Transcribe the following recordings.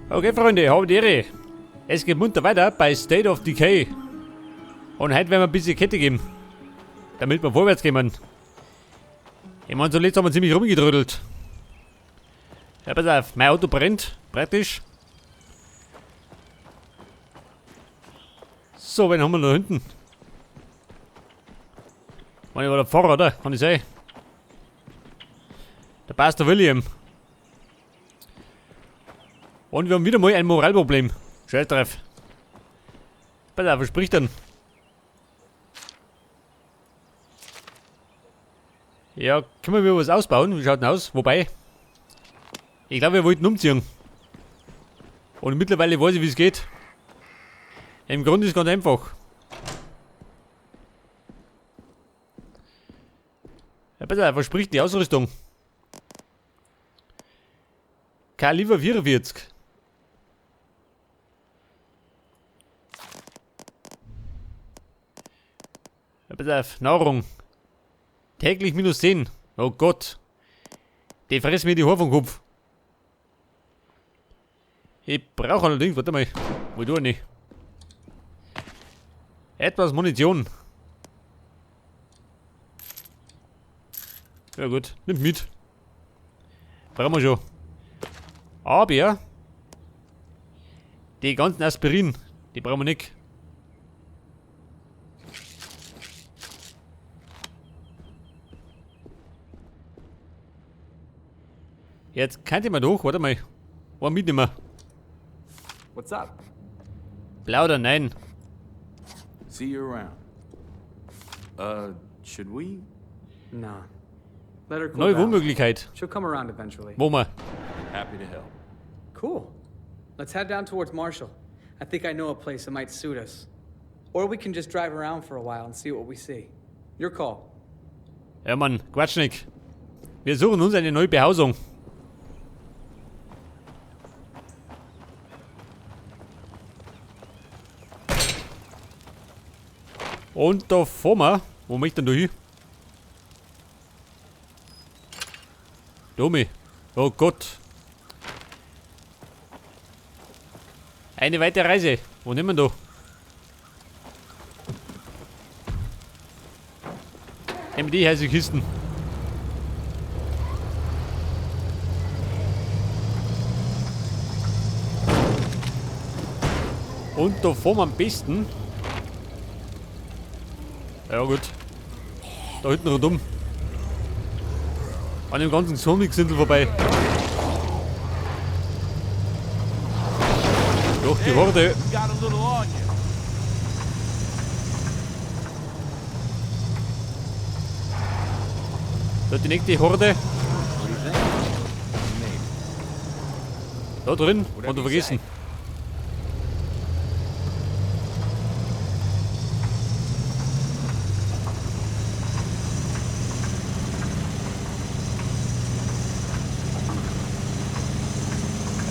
Okay, Freunde, habe die Ehre. Es geht munter weiter bei State of Decay. Und heute werden wir ein bisschen Kette geben, damit wir vorwärts kommen. Ich meine, zuletzt haben wir ziemlich rumgedrödelt. Ja, pass auf, mein Auto brennt, praktisch. So, wen haben wir da hinten? War der Pfarrer, oder? Kann ich sein? Der Pastor William. Und wir haben wieder mal ein Moralproblem. Scheiß drauf. Pass auf, was spricht denn? Ja, können wir was ausbauen? Wie schaut denn aus? Wobei, ich glaube, wir wollten umziehen. Und mittlerweile weiß ich, wie es geht. Im Grunde ist es ganz einfach. Ja, pass auf, was spricht die Ausrüstung? Kaliber 44. Ja, pass auf, Nahrung. Täglich minus 10. Oh Gott. Die fressen mir die Haare vom Kopf. Ich brauche allerdings, warte mal. Wo tue ich nicht? Etwas Munition. Ja gut, nimmt mit. Brauchen wir schon. Aber die ganzen Aspirin, die brauchen wir nicht. Jetzt könnt ihr mal durch, warte mal. One mitnehmen. What's up? Blau oder nein? See you around. Should we? Nah. Let her cool Neue down. Wohnmöglichkeit. She'll come around eventually. Wo wir? Happy to help. Cool. Let's head down towards Marshall. I think I know a place that might suit us. Or we can just drive around for a while and see what we see. Your call. Ja Mann, Quatsch nicht. Wir suchen uns eine neue Behausung. Und da fahren wir. Wo möchte ich denn da hin? Domi. Oh Gott. Eine weite Reise. Wo nehmen wir da? Nehmen wir die heiße Kisten. Und da fahren wir am besten. Ja gut. Da hinten rundum. An dem ganzen Zombie-Gesindel vorbei. Durch die Horde. Da die nächste Horde. Da drin, und du vergessen.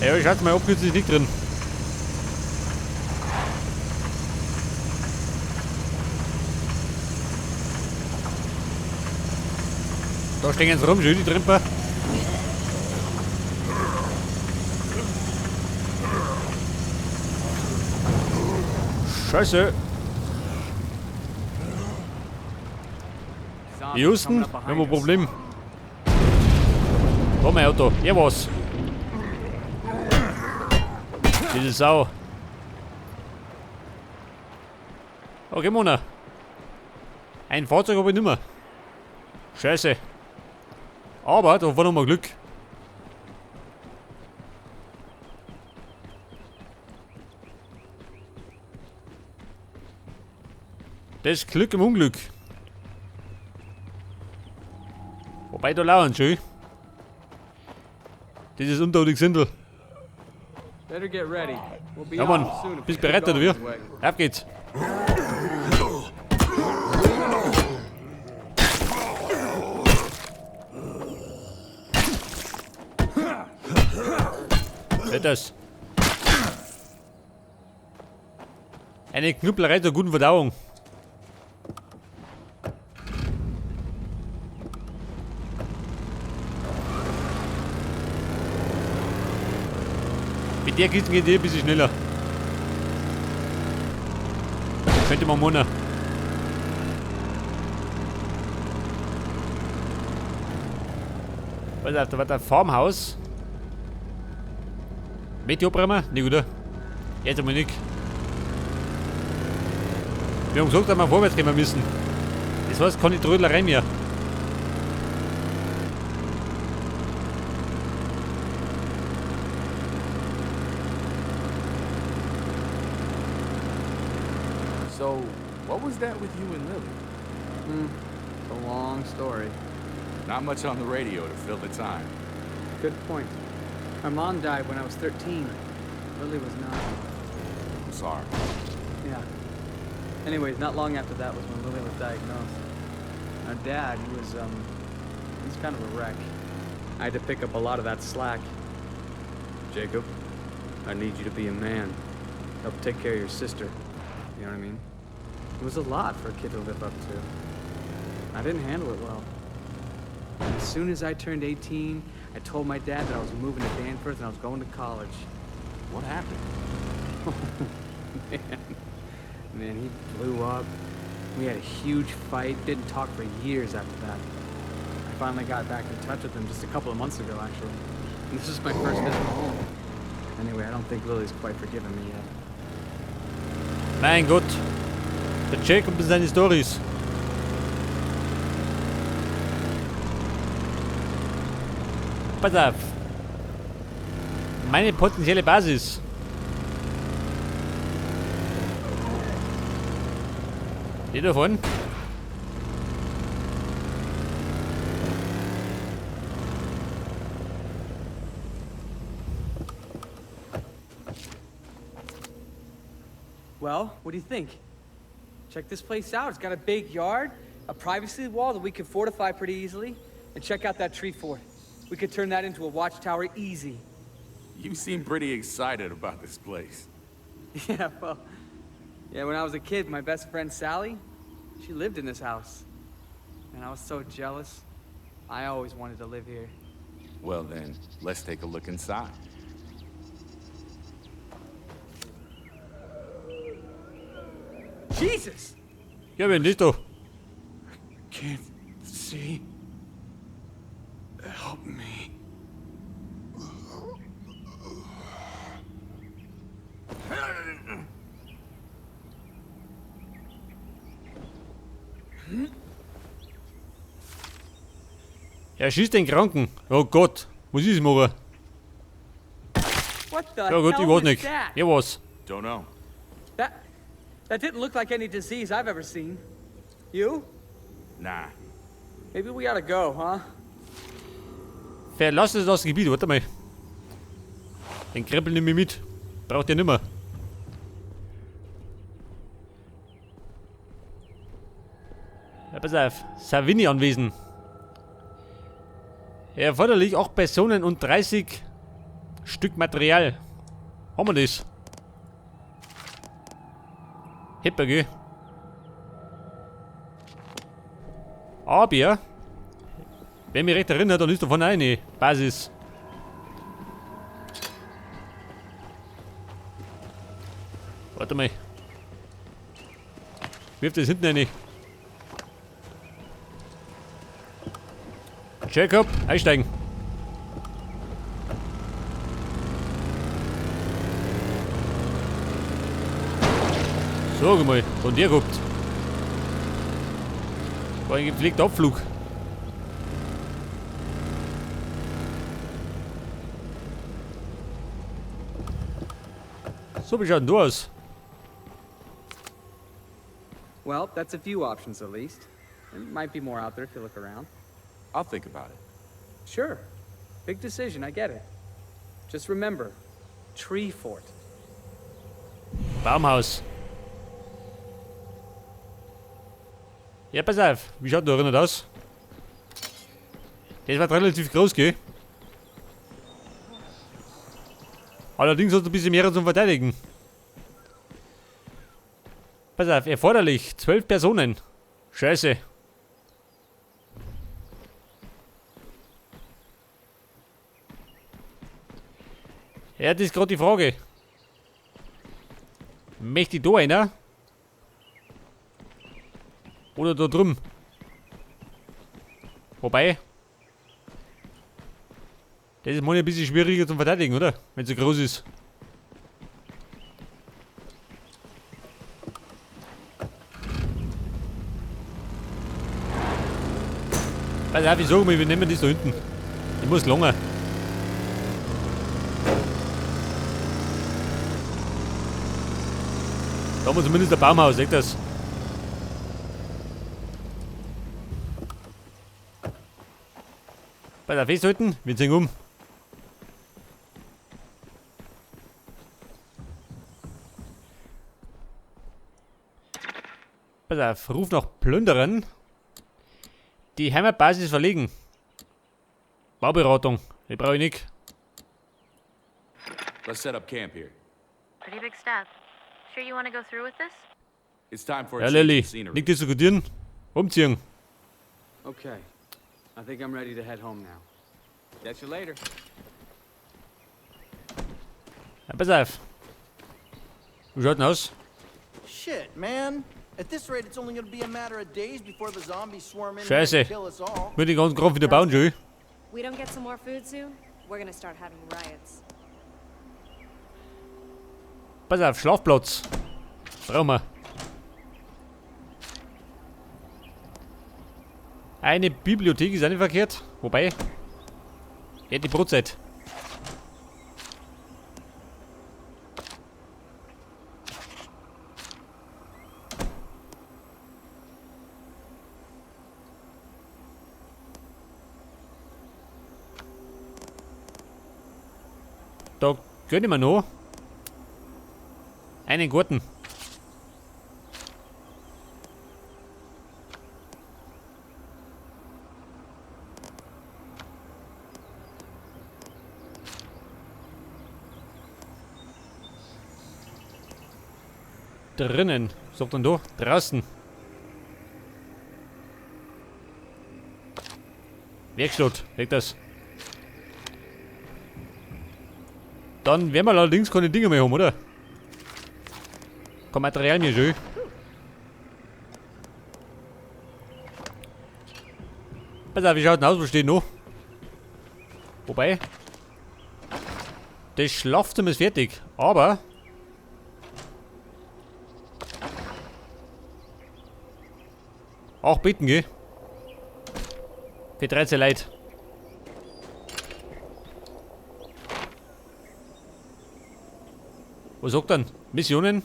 Ja, schaut mal, ob ist nicht drin. Da stehen sie rum, schön die Trimper. Scheiße. Houston, wir haben ein Problem. Da mein Auto, ja was. Diese Sau. Okay, Mona. Ein Fahrzeug habe ich nimmer. Scheiße. Aber da war noch mal Glück. Das Glück im Unglück. Wobei da lauern schön. Das ist unter die Gesindel. Better get ready. We'll be Ja Mann, off soon if bist we keep bereit oder going wie? this way. Auf geht's. Seht das? Eine Knüpplerei zur guten Verdauung. Mit der Kiste geht eh ein bisschen schneller. Könnte man meinen. Pass auf, da war der Farmhaus. Meteorbremmer? Nicht, oder? Jetzt einmal nicht. Wir haben gesagt, dass wir vorwärts gehen müssen. Das heißt, keine Trödlerei mehr. So, what was that with you and Lily? It's a long story. Not much on the radio to fill the time. Good point. Our mom died when I was 13. Lily was 9. I'm sorry. Yeah. Anyways, not long after that was when Lily was diagnosed. Our dad, he was, he was kind of a wreck. I had to pick up a lot of that slack. "Jacob, I need you to be a man. Help take care of your sister." You know what I mean? It was a lot for a kid to live up to. I didn't handle it well. As soon as I turned 18, I told my dad that I was moving to Danforth and I was going to college. What happened? Man, man, he blew up. We had a huge fight, didn't talk for years after that. I finally got back in touch with him just a couple of months ago, actually. And this is my first visit home. Anyway, I don't think Lily's quite forgiven me yet. Mein Gott. Der Jacob und seine Stories. Pass auf. Meine potenzielle Basis. Die davon. Well, what do you think? Check this place out. It's got a big yard, a privacy wall that we could fortify pretty easily, and check out that tree fort. We could turn that into a watchtower easy. You seem pretty excited about this place. Yeah, well, yeah, when I was a kid, my best friend Sally, she lived in this house. And I was so jealous. I always wanted to live here. Well then, let's take a look inside. Jesus! Ja, wer nicht doch. Can't see. Help me. Er schießt den Kranken. Oh Gott. Was ist machen? What the Ja gut, hell ich weiß was nicht. that? Ja, was? Don't know. That didn't look like any disease I've ever seen. You? Nah. Maybe we ought to go, huh? Verlasse das Gebiet, warte mal. Den Krempel nehme ich mit. Braucht ihr nimmer. Ja, pass auf. Savini-Anwesen. Erforderlich 8 Personen und 30 Stück Material. Haben wir das? Hepper, gell? Aber, wenn mich recht erinnert, dann ist davon eine Basis. Warte mal. Wirf das hinten rein. Jacob, einsteigen. Sag mal, von dir gehabt. War ein gepflegter Abflug. So, wie schaut denn du aus? Well, that's a few options at least. There might be more out there if you look around. I'll think about it. Sure. Big decision, I get it. Just remember, tree fort. Baumhaus. Ja, pass auf. Wie schaut da drinnen aus? Das war relativ groß, gell? Allerdings hat er ein bisschen mehr zum Verteidigen. Pass auf, erforderlich. 12 Personen. Scheiße. Ja, das ist gerade die Frage. Möchte ich da einer? Oder da drüben? Wobei. Das ist mal ein bisschen schwieriger zum Verteidigen, oder? Wenn es so groß ist. Pass auf, ich sag mal, wir nehmen das da hinten. Ich muss lange. Da haben wir zumindest ein Baumhaus, seht das? Bei der festhalten, wir ziehen um. Pass auf, ruf nach Plünderern. Die Heimatbasis verlegen. Bauberatung, die brauche ich nicht. Let's set up camp here. Pretty big step. Sure you want to go through with this? It's time for a Ja, change Lilly, of scenery. nicht diskutieren. Umziehen. Okay. I think I'm ready to head home now. Catch you later. Ja, pass auf. Wie schaut denn aus? Shit, man. At this rate, it's only gonna be a matter of days before the zombies swarm in here Scheiße. and kill us all. Würde den ganzen Kram wieder bauen, Joey. We don't get some more food soon, we're gonna start having riots. Pass auf, Schlafplatz. Brauchen wir. Eine Bibliothek ist auch nicht verkehrt. Wobei. Ja, die Brotzeit. Da gönn ich mir noch einen Garten. Drinnen, sagt dann da, draußen. Werkstatt, weg das. Dann werden wir allerdings keine Dinge mehr haben, oder? Kein Material mehr, schön. Pass auf, wie schaut denn aus? Was steht noch? Wobei. Das Schlafzimmer ist fertig, aber. Auch beten, gell? Für 13 Leute. Was sagt dann? Missionen?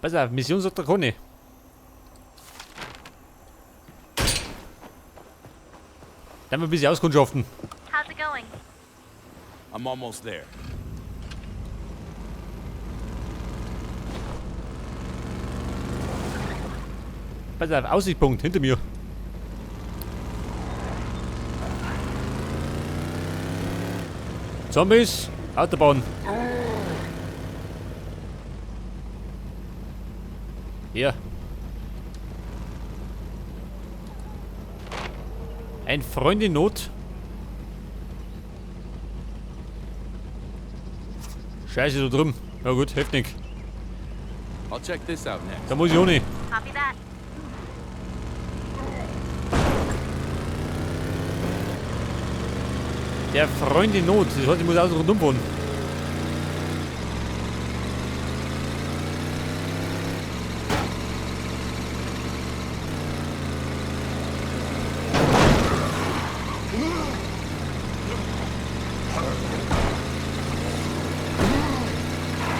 Pass auf, Mission sagt der Conny. Dann wir ein bisschen auskundschaften. How's it going? I'm almost there. Pass auf, Aussichtspunkt hinter mir. Zombies, Autobahn. Hier. Ein Freund in Not. Scheiße, da drüben. Na gut, hilft nicht. I'll check this out next. Da muss ich ohne. Copy that. Der Freund in Not. Das heißt, ich muss außen rundum fahren.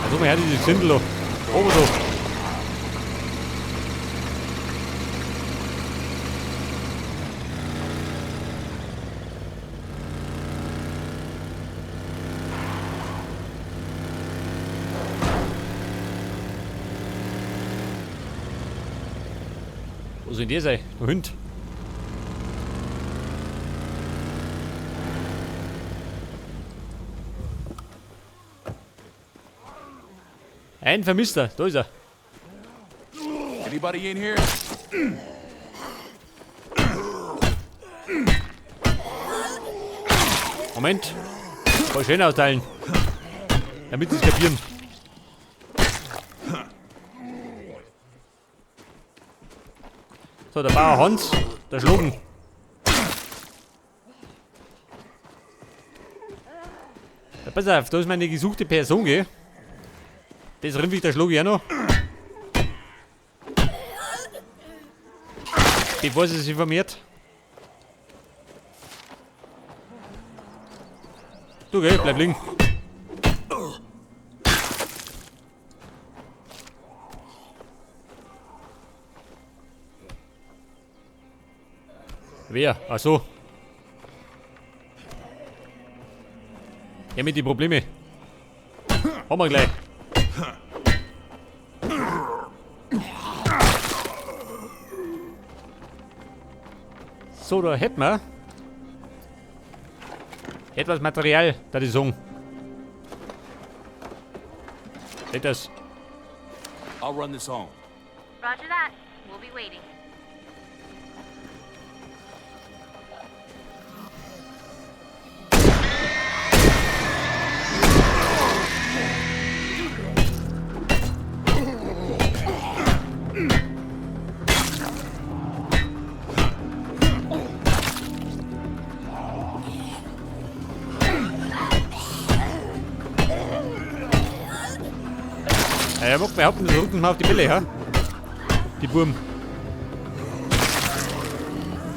Also mal her, diese Zündel da. Oben so. Wo soll denn der sein? Der Hund. Ein Vermisster, da ist er. Anybody in here? Moment. Voll schön austeilen. Damit sie es kapieren. So, der Bauer Hans, der Schlugen. Ja, pass auf, da ist meine gesuchte Person, gell? Das rimpf ich der Schluge auch noch. Bevor sie sich vermehrt. Du, gell, bleib liegen. Wer? Ach so. Ja, mit die Probleme. Haben wir gleich. So, da hätten wir etwas Material, da die Song. Etwas. I'll run this home. Roger that. We'll be waiting. Ja, ich mag behaupten, das rücken wir auf die Bälle, ja? Die Burm.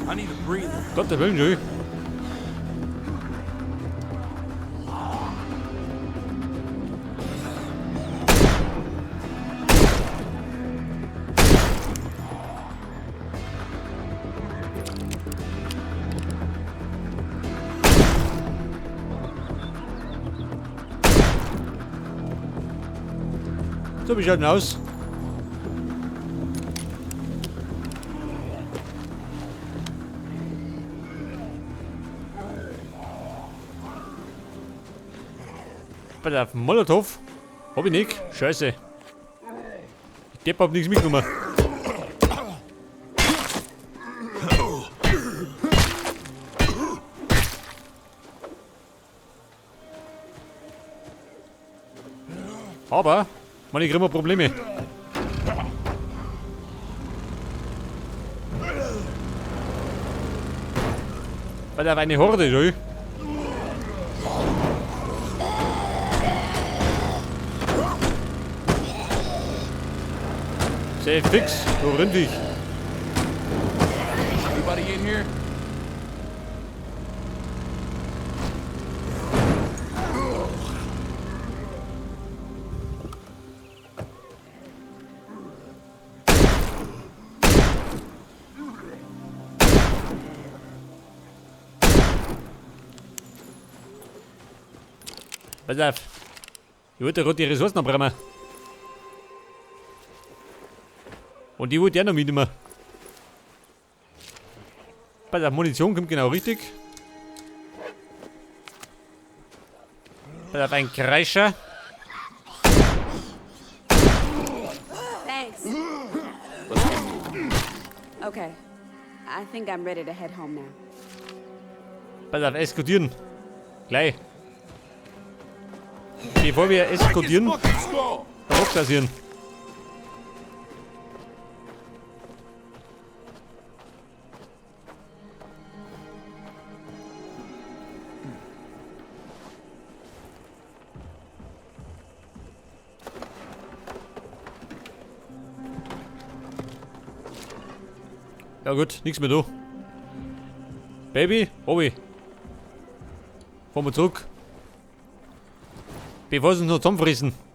I need a breather. Gottes Willen, schön. So, wie schaut denn aus? Bei der Molotow hab ich nicht. Scheiße. Ich Depp hab nichts mitgenommen. Aber, man, ich krieg immer Probleme. Weil da war eine Horde, schau. Sehr fix, wo renn ich? Anybody in here? Pass auf. Ich wollte gerade die Ressourcen abbrennen. Und die wollte ich auch noch mitnehmen. Pass auf, Munition kommt genau richtig. Pass auf, ein Kreischer. Thanks. Okay. I think I'm ready to head home now. Pass auf, eskortieren. Gleich. Bevor wir eskortieren, rauskassieren. Ja gut, nichts mehr da. Baby, Obi. Fahren wir zurück. Bevor sie uns noch zusammenfressen.